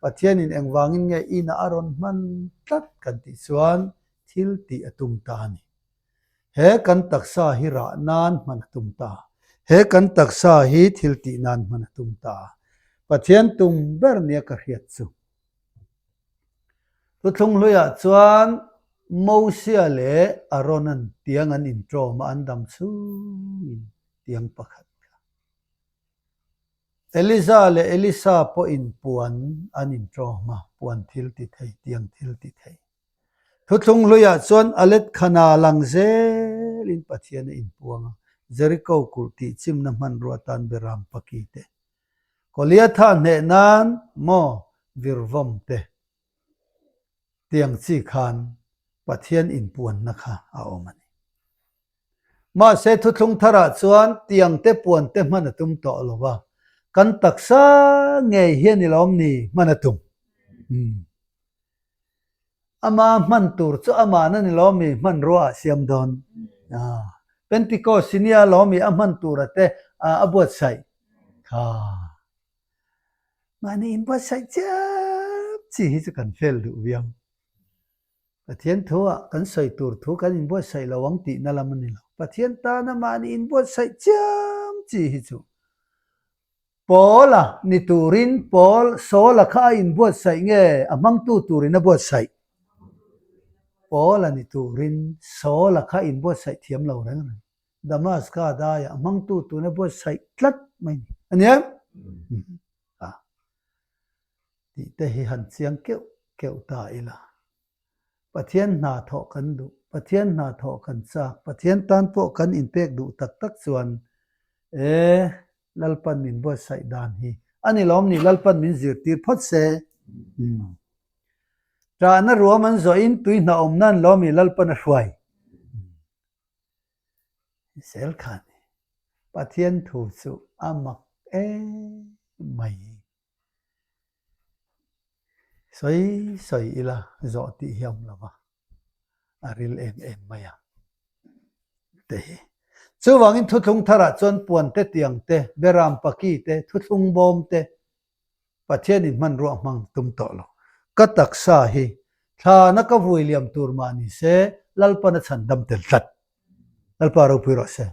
Pathianin engvangin nge inah a rawn hman tlat kan tih chuan thil tih a tum ta a ni. He kan taksa hi rah nan hman a tum ta. He kan taksa hi thil tih nan hman a tum ta. Pathian tum ber nia ka hriat chu. Thuthlung hluiah chuan Mosia leh Aaron-a'n tiang an inṭawm a, an dam chhungin tiang pakhat kha. Eliza leh Elisa pawhin puan an inṭawm a, puan thil ti thei, tiang thil ti thei. Thuthlung hluiah chuan a let khana lang zelin Pathian a inpuang a, Jeriko kulh tih chimna hmanrua atan Beram paki te, Goliatha hneh nan maw virvawm te tiang chi khan Pathian inpuanna kha a awm a ni. Mahse thuthlung tharah chuan tiang te puan te hman a tum tawh lo va, kan taksa ngei hian i lawm ni hman a tum. Ama hman tur chu amah na ni lawmi hmanrua ah siam dawn. Pentecost hi nia lawmi a hman tura te a buatsaih kha. Mahni inbuatsaih chiap chi hi chu kan fel duh viau. Pathian thu ah kan sawi tur thu kan inbuatsaih lo ang tihna lam a ni lo. Pathian tana mahni inbuatsaih chiam chi hi chu Paula ni turin Paul Saula kha a inbuatsaih nge a hmangtu turin a buatsaih? Paula ni turin Saula kha a inbuatsaih thiam lo reng reng. Damaska daiah a hmangtu turin a buatsaih tlat mai ni. A nia? A tih te hi han chiang keuh keuh ta ila. Pathian hna thawh kan duh, Pathian hna thawh kan chak, Pathian tan pawh kan inpek duh tak tak chuan e Lalpan min buatsaih dan hi a ni lawm ni, Lalpan min zirtir phawt se. Umm. Ṭahna ruam an zawhin tui hna awm nan lawm i Lalpan a hruai. Zel kha a ni. Pathian thu chu a mak em mai. Sawi sawi ila zawh tih hi a awm lo va, a ril em em mai a te hi. Chuvangin thuthlung tharah chuan puan te tiang te, beram paki te, thuthlung bawm te Pathianin hmanrua hmang tum tawh lo. Ka taksa hi thlana ka vui liam tur mah ni se Lalpan a chhandam tel tlat. Lalpa ropui rawh se.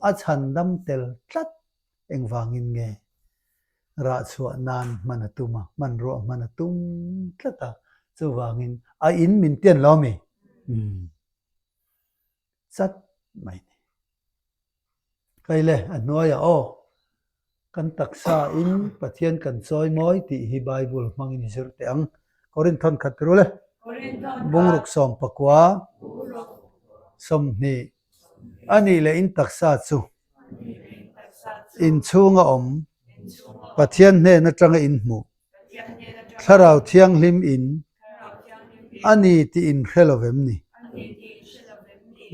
A chhandam tel tlat engvangin nge rah chhuah nan hman a tum a, hmanrua hman a tum tlat a, chuvangin a in min tian lo mi? Umm. Chat mai ni. Kai le, a hnuaiah aw, kan taksa in Pathian kan chawi mawi tih hi Bible hmangin i zir teh ang. Korinthon khat ru le. Bungruk 14 20 A nih leh in taksa chu inchhunga awm Pathian hnen atanga in hmuh Thlarau Thianghlim in a ni tih in hre lo vem ni?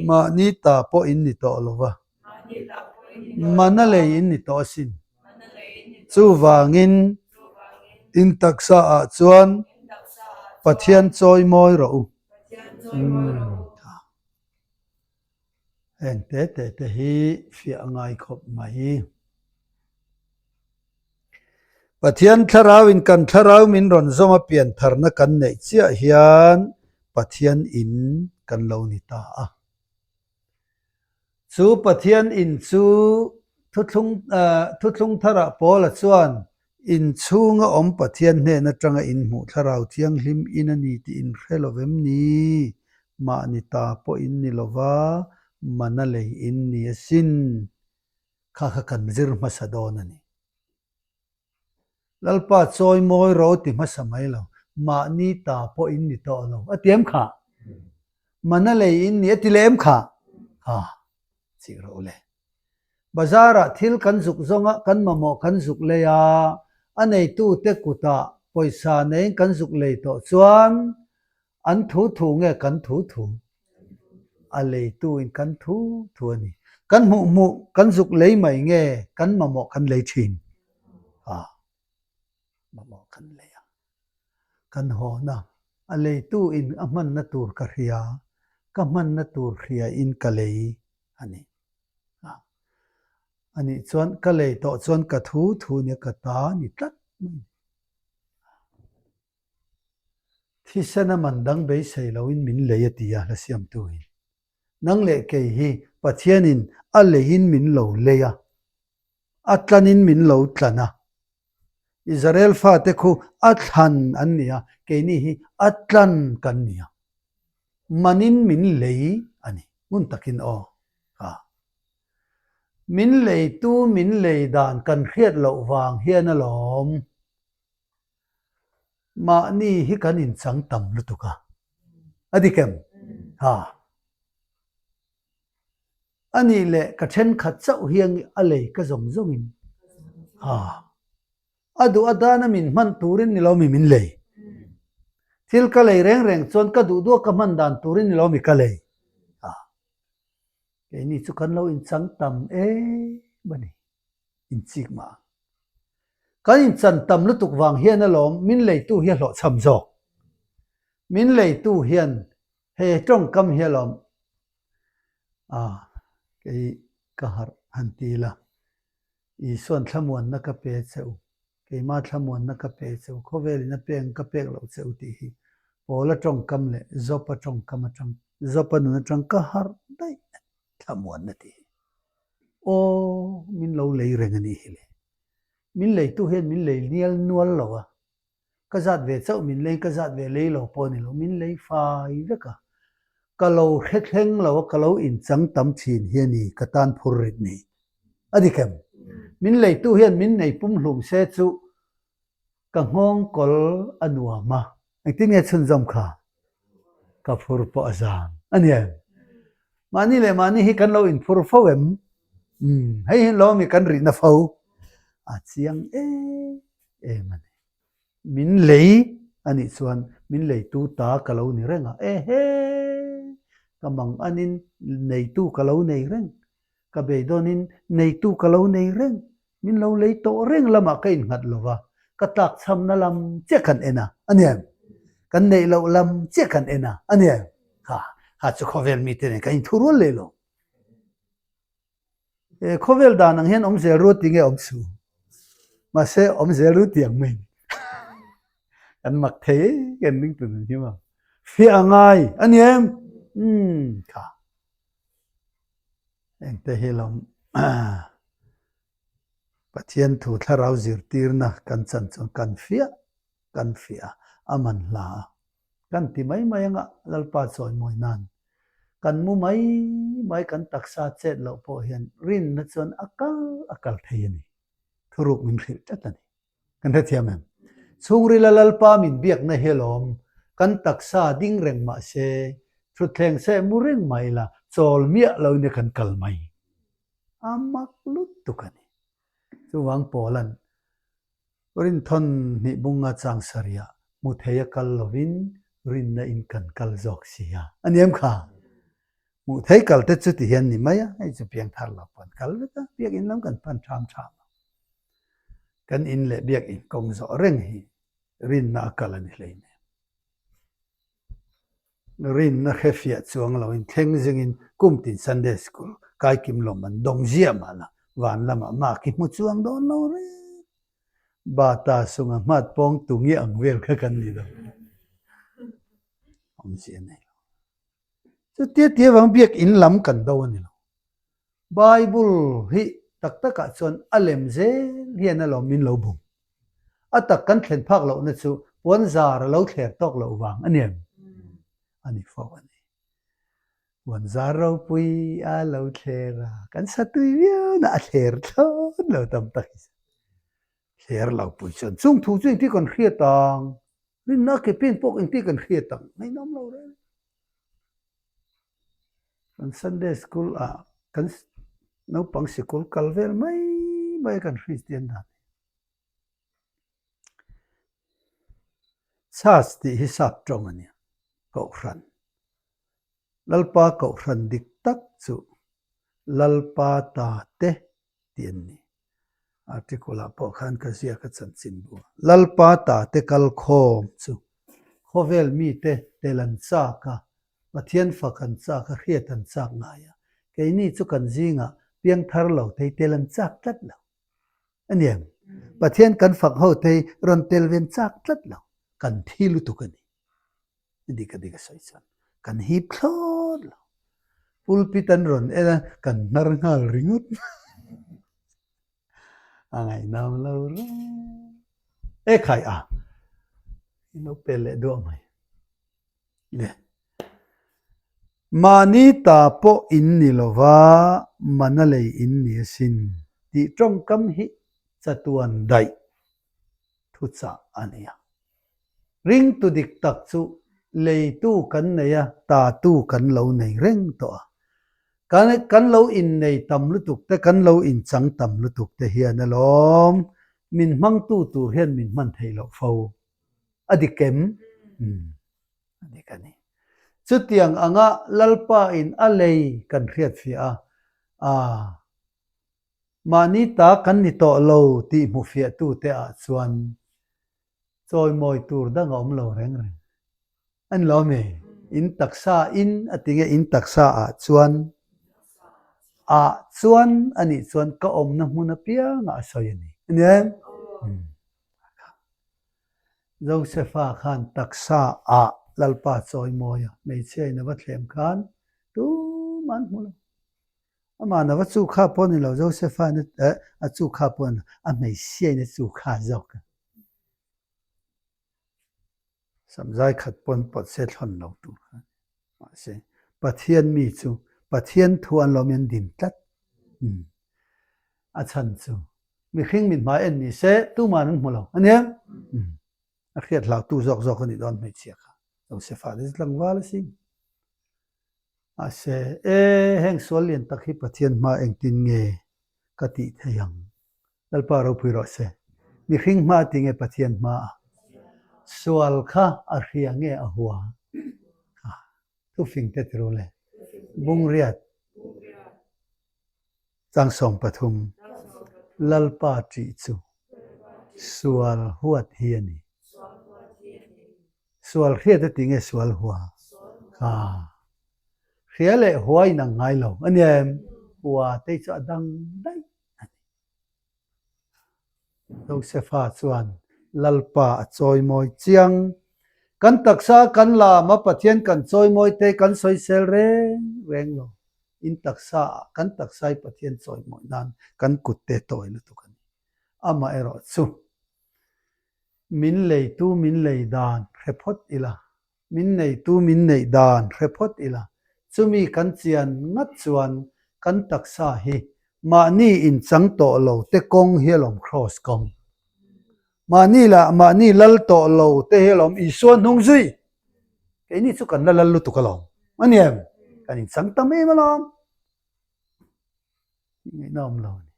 Mahni ta pawh in ni tawh lo va, mana lei in ni tawh asin. Chuvangin in taksa ah chuan Pathian chawi mawi rawh u. Heng te te te hi fiah a ngai khawp mai. Pathian thlarau in kan thlarau min rawn zawm a piantharna kan neih chiah hian Pathian in kan lo ni ta a. Chu Pathian in chu thuthlung thuthlung tharah Paula chuan Inchhunga awm Pathian hnen atanga inhmuh thlarau thianghlim in a ni tih inhre lo vem ni? Mahni ta pawh in ni lo va, mana lei in ni asin. Kha kha kan zir hmasa dawn a ni. Lalpa chawi mawi ro ti hmasa mai lo, mahni ta pawh in ni tawh lo a ti em kha? Mana lei in ni a ti leh em kha? Ha, chih rawh u le. Bazar-ah thil kan zuk zawnga kan mamawh kan zuk lei a, a neitute kutah pawisa neiin kan zuk lei tawh chuan an thu thu nge kan thu thu? A leituin kan thu thu a ni. Kan hmuh hmuh kan zuk lei mai nge kan mamawh kan lei thin? A, mamawh kan lei a. Kan hawna a leituin a hmanna tur ka hria, ka hmanna tur hriain ka lei a ni. A, anih chuan ka lei tawh chuan ka thu thu nia ka ta ni tlat mai ni. Thisen a man dang beisei loin min lei a ti a hla siamtu in. Nang leh kei hi Pathianin a leiin min lo lei a, a tlanin min lo tlan a. Israel fate khu a thlan an ni a, keini hi a tlan kan ni a. Manin min lei a ni, ngun takin aw ka. Min leitu min lei dan kan hriat loh vang hian alawm. Mahni hi kan inchang tam lutuk a, a dik em? Ha. A nih leh ka thenkhat chauh hiang a lei ka zawng zawngin ha. A duh a dana min hman turin ni lo mi min lei. Thil ka lei reng reng chuan ka duh duh a ka hman dan turin ni lo mi ka lei. Ha. Keini chu kan lo inchang tam em a ni. Inchik mah. Kan inchan tam lutuk vang hian alawm min leitu hi a hlawhchham zawk. Min leitu hian he tawngkam hi alawm a kei ka harh han ti ila. Isuan thlamuanna ka pe che u, keima thlamuanna ka pe che u, khawvelin a pek ang ka pek loh che u tih hi Paula tawngkam leh Jopa tawngkam atang, Jopa nun atang ka harh daih a ni, thlamuanna tih hi. Aw, min lo lei reng a nih hi le. Min leitu hian min lei nial nual lo a, Ka zat ve chauh min lei, ka zat ve lei lo pawh a ni lo, min lei fai vek a. Ka lo hre thleng lo a, ka lo inchang tam thin hi a ni, ka tan phur rit ni. A dik em? Min leitu hian min nei pumhlum se chu ka nghawng kawl a nuam a, engtin nge chhunzawm kha? Ka phur pawh a zang a ni em? Mahni leh mahni hi kan lo inphur fo em? Umm, hei hi lawmi kan rihna fo a chiang em em a ni. Min lei a nih chuan min leitu ta ka lo ni reng a, ehe! Ka mang anin neitu ka lo nei reng, ka beidawnin neitu ka lo nei reng, min lo lei tawh reng lamah ka innghat lo va, ka tlakchhamna lam chiah kan en a, a ni em? Kan neih loh lam chiah kan en a, a nia. Kha, kha chu khawvel mite nen kan inthu rual leh lo. E, khawvel dan ang hian awm zel ru ti nge awm su. Mahse, awm zel ru ti ang mai. Kan mak thei kan ring tun ang hi ma. Fiah a ngai, a ni em? Umm, kha. Engte hi lawm. Pathian thu thlarau zirtirna kan chan chuan kan fiah kan fiah a, a man hla a. Kan ti mai mai anga Lalpa chawimawi nan kan mu mai mai kan taksa chet loh pawh hian rinna chuan a kal a kal thei a ni. Thuruk min hrilh tlat a ni. Kan hrethiam em? Chhungrila Lalpa min biakna hi alawm kan taksa ding reng mah se thutthleng seh mu reng mah ila chawl miah lo in kan kal mai. A mak lutuk a ni. Chuvang Paula'n Rinthawn hnih bunga chang sarih hmu thei a kal lovin rinna in kan kal zawk si a. A ni em kha? Hmuh thei kal te chu ti hian ni mai a, hei chu piangthar lo pawh an kal vek a, biakinn lam kan pan ṭham ṭham a. Kan in leh biakinn kawng zawh reng hi rinna a kal a ni hleinem. Rinna hrefiah chuang loin thleng zingin kum tin Sunday School kaikim lawm an dawng ziah mahna van lamah mak hi hmu chuang dawn lo reng. Bata sunga hmat pawng tungi ang vel kha kan ni lo. Awmzia nei lo. Chutia tia vang biakinn lam kan do a ni lo. Bible hi tak takah chuan a lem zel hian alawm min lo bum. A tak kan thlen phak lohna chu puanzar a lo thler tawk loh vang a ni em? A ni fo a ni. Puanzar ropui a lo thler a, kan sa tui viau na a thler thlawt lo tam tak hi. Thler lo pui chuan chung thu chu engtin kan hriat ang? Rinna ke pen pawh engtin kan hriat ang? Ngaihnawm lo reng. Kan Sunday school ah kan naupang sikul kal vel mai mai a kan Kristian dan hi. Church tih hi sap tawng a nia, Kohhran. Lalpa Kohhran dik tak chu Lalpa ta te tih an ni. Article ah pawh khan ka ziak a chanchin bu a. Lalpa ta te kal khawm chu khawvel mite tel an chak a, Pathian fak an chak a, hriat an chak ngai a. Keini chu kan zingah piangthar lo thei tel an chak tlat lo. A niang, Pathian kan fak ho thei rawn tel ven chak tlat lo. Kan thi lutuk a ni. Dik a dik a sawi chuan kan hip thlawt lo. Pulpit an rawn en a, kan hnar nghal ringawt. A ngaihnam lo reng. E khai a, i lo pel leh duah mai. Le. Mahni ta pawh in ni lova, mana lei in ni asin tih tawngkam hi chatuan daih thuchah a ni a. Ringtu dik tak chu leitu kan nei a, tatu kan lo nei reng tawh a. Kan kan lo innei tam lutuk te, kan lo inchang tam lutuk te hian alawm min hmangtu tur hian min hman theih loh fo. A dik em? Umm, a dik a ni. Chutiang anga Lalpa in a lei kan hriatfiah a, aa. Mahni ta kan ni tawh lo tih hmufiahtute ah chuan chawimawi tur dang a awm lo reng reng. A ni lo ami? In taksa in a ti nge in taksa ah chuan ah chuan a nih chuan ka awmna hmun apiangah a sawi a ni. A ni em? Josefa khan taksa ah Lalpa chawimawi a hmeichhia in a va thlem khan tumah an hmu lo. Amah na va chu kha pawh a ni lo, Josefa in a chu kha pawh a ni lo, a hmeichhia in a chu kha zawk a. Samzai khat pawn pawt se thlawn lo tur kha a ni. Mahse, Pathian mi chu Pathian thu an lawm in an din tlat. A chhan chu mihring mithmai en ni se tuman an hmu lo a nia. A hriat hlautu zawk zawk a nih dawn hmeichhia kha. Josefa te chu tlangval a sin. Mahse, e, heng sual lian tak hi Pathian hma engtin nge ka tih thei ang? Lalpa ropui rawh se. Mihring hma ti nge Pathian hma a? Sual kha a hria nge a hua? Kha, thufing te ti ru le. Bungriat. Changsawm pathum, Lalpa ṭih chu sual huat hi a ni. Sual hriat a ti nge sual hua? Kha. Hria leh hua in ang ngai lo a ni em? Hua te chu a dang daih a ni. Josefa chuan Lalpa a chawimawi chiang. Kan taksa kan lam a Pathian kan chawimawi te kan sawisel reng reng lo. In taksa ah kan taksa hi Pathian chawimawi nan kan kut te tawi lutuk a ni. Amaherawhchu min leitu min lei dan hre phawt ila. Min neitu min neih dan hre phawt ila, chumi kan chian ngat chuan kan taksa hi mahni inchang tawh lo te kawng hi alawm Kraws kawng. Mahni lah mahni lal tawh lo te hi alawm Isua hnung zui. Keini chu kan la lal lutuk alawm. A ni em? Kan inchang tam em alawm. Tih ngaihna awm lo a ni.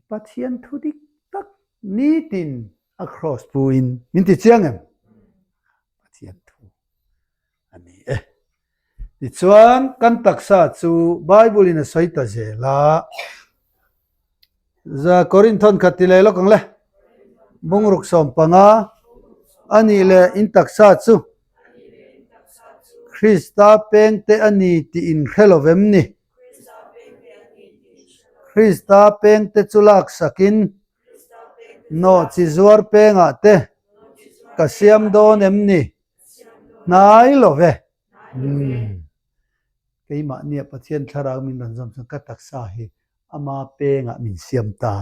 Pathian thu dik tak nitin a cross puin min ti chiang em? Pathian thu a ni e. Tichuan kan taksa chu Bible in a sawi ta zel a, za Korinthon khat ti leh lawk ang le, bungruk 15 a nih leh in taksa chu Krista pengte a ni tih in hre lo vem ni? Krista pengte chu laksakin nawhchi zuar pengah te ka siam dawn em ni? Hnai lo ve. Umm. Keimahnia Pathian thlarau min rawn zawm chuan ka taksa hi ama pengah min siam ta.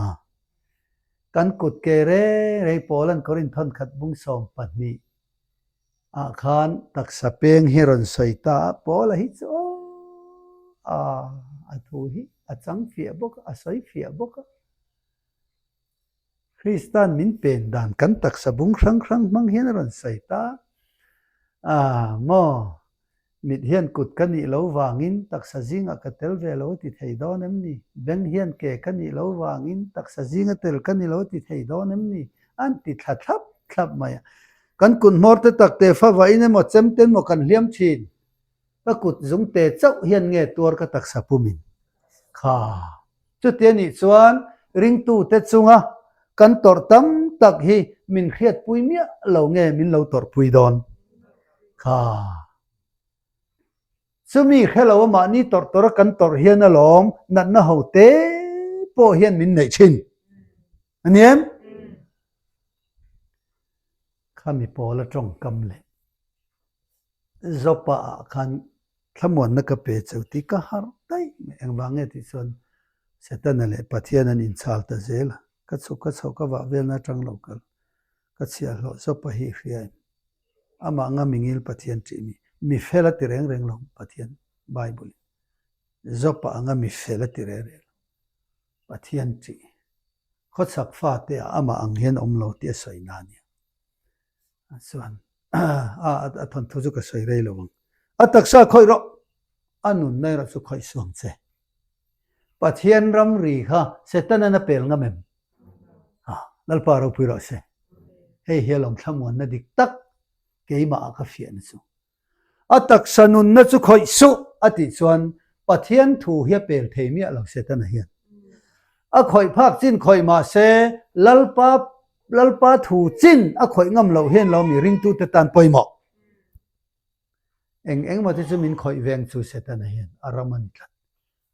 Kan kut ke reng reng Paula'n Korinthon khat bung 12 ah khan taksa peng hi rawn sawi ta a, Paula hi chu aw a a thu hi a chang fiah bawk a, a sawi fiah bawk a. Krista'n min pen dan kan taksa bung hrang hrang hmang hian a rawn sawi ta a, maw Mit hian kut ka nih lo vangin taksa zingah ka tel ve lo ti thei dawn em ni? Beng hian ke ka nih lo vangin taksa zinga tel ka ni lo ti thei dawn em ni? An ti thla thlap thlap mai a. Kan kut hmawr te tak te fa vahin emaw chem ten maw kan hliam thin. Ka kut zung te chauh hian nge tuar ka taksa pumin? Kha. Chuti a nih chuan ringtute chunga kan tawrh tam tak hi min hriatpui miah lo nge min lo tawrhpui dawn? Kha. Chumi hre lo a mahni tawrh tawrh a kan tawrh hian alawm natna ho te pawh hian min neih thin. A ni em? Khami pawl a tawngkam leh Zopa ah khan thlamuanna ka pe cheu tih ka harh daih mai. Engvang nge tih chuan Setana leh Pathian an inchhal ta zel a, ka chhuk ka chhoh ka vah velna atang lo kal ka chhiahhlawh Zopa hi hria em? Amah anga mingil Pathian ṭih mi, mi fel a ti reng reng lo Pathian Bible in Zopa anga mi fel a ti reng reng lo Pathian ṭih khawchhak fate ah amah ang hian awm lo tih a sawi na ania. Chuan a thawnthu chu ka sawi rei lo ang. A taksa khawih rawh, a nunna erawh chu khawih suang che. Pathian ramri kha Setanan a pel ngam em? Ha, Lalpa ropui rawh se. Hei hi alawm thlamuanna dik tak keimah ah ka fiahna chu. A taksa nunna chu khawih suh a tih chuan Pathian thu hi a pel thei miah lo Setana hian. A khawih phak chin khawih mah se Lalpa Lalpa thu chin a khawih ngam loh hian lo mi ringtute tan pawimawh. Eng engemaw te chu min khawih veng chu Setana hian a ram a ni tlat.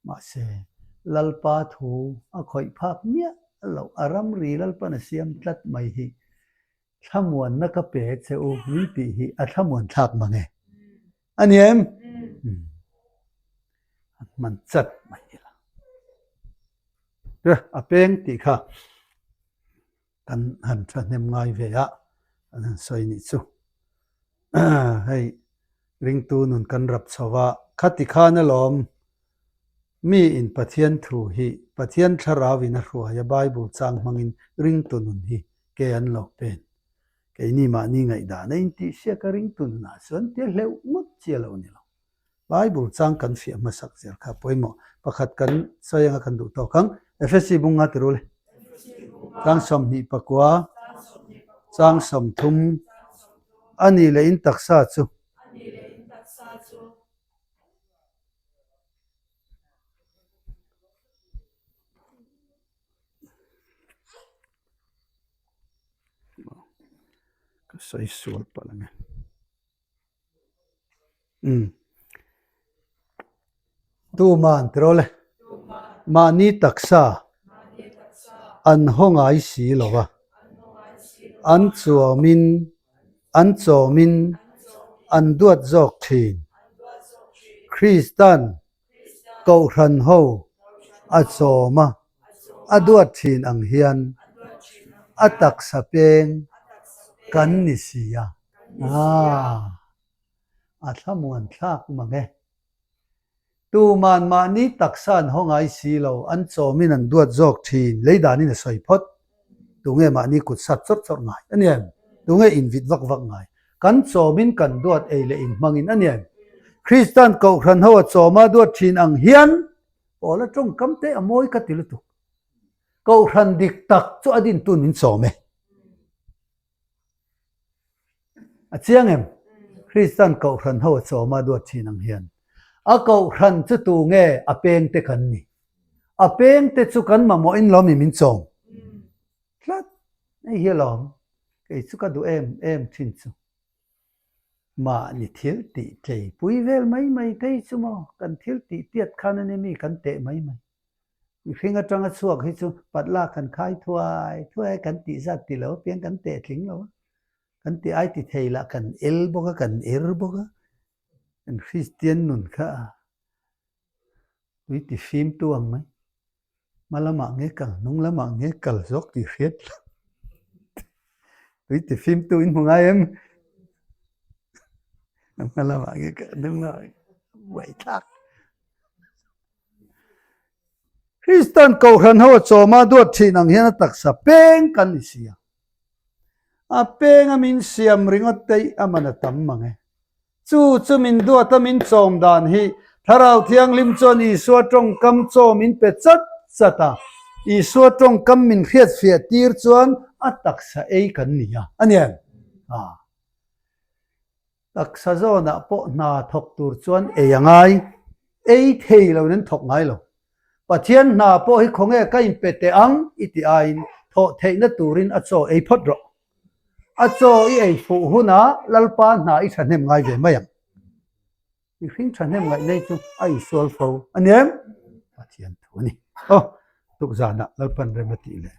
Mahse Lalpa thu a khawih phak miah loh a ramri Lalpan a siam tlat mai hi Thlamuanna ka pe che u min tih hi a thlamuan thlak mang e. A ni em? A hman chat mai ila. A peng tih kha kan han thahnem ngai ve a, kan han sawi nih chu. Hei ringtu nun kan rap chho a, khati khan alawm mi in Pathian thu hi Pathian thlarau in a hruai a Bible chang hmangin ringtu nun hi ke an lo pen. Keini mahni ngaihdan a intihsiak a ringtu nunah chuan tia hleuh ngawt chi a lo ni lo. Bible chang kan fiah hmasak zel kha pawimawh pakhat kan sawi anga kan duh tawk ang. Efesi bunga ti rul e. Chang 29, chang 30 a nih leh in taksa chu. Ka sawi sual palh ang e. Umm. Tuman tiraw le. Mahni taksa an haw ngai si lo va. An chuamin an chawmin an duat zawk thin. Kristan Kohhran ho a chawm a, a duat thin ang hian a taksa peng kan ni si a. Aaa. A thlamuan thlak mang e. Tuman mahni taksa an haw ngai si lo, an chawmin an duat zawk thin, lei danin a sawi phawt. Tunge mahni kut sat chawrh chawrh ngai a ni em? Tunge invit vak vak ngai? Kan chawmin kan duat ei leh inhmangin a ni em? Kristian Kohhran ho a chawma duat thin ang hian Paula tawngkam te a mawi ka ti lutuk. Kohhran dik tak chu a dintun min chawm e. A chiang em? Kristian Kohhran ho a chawma duat thin ang hian a Kohhran chu tu nge a peng te kan ni? A peng te chu kan mamawhin lawm i min chawm tlat. Hei hi alawm kei chu ka duh em em thin chu. Mahni thil tih tleipui vel mai mai phei chu maw kan thil tih tiat khan a ni mi kan teh mai mai. Mihring atanga chhuak hi chu patla kan khai thuai thuai a, kan tih zat ti lo apiang kan teh tling lo a, kan tih ai ti thei lah kan el bawk a, kan er bawk a, kan Kristian nun kha tui ti fimtu ang mai, hma lamah nge kal, hnung lamah nge kal zawk tih hriat lo tui ti fimtu in hmu ngai em? Hma lamah nge kal, hnung lamah nge kal, buaithlak. Kristan Kohhran ho a chawma duat thin ang hian a taksa peng kan ni si a. A peng a min siam ringawt te a man a tam mang e. Chu chu min duat a min chawm dan hi Thlarau Thianghlim chuan Isua tawngkam chaw min pe chat chat a. Isua tawngkam min hriatfiah tir chuan a taksa ei kan ni a, a ni em? A. Taksa zawnah pawh hna thawk tur chuan ei a ngai, ei thei loin an thawk ngai lo. Pathian hna pawh hi khawnge ka inpe teh ang i ti aiin thawh theihna turin a chaw ei phawt rawh. A chaw i ei fuh hunah Lalpa hna i thahnem ngai ve mai ang. Mihring thahnem ngaih nei chu a insual fo a ni em? Pathian thu a ni. Aw, tukzanah Lalpan rem a tih leh.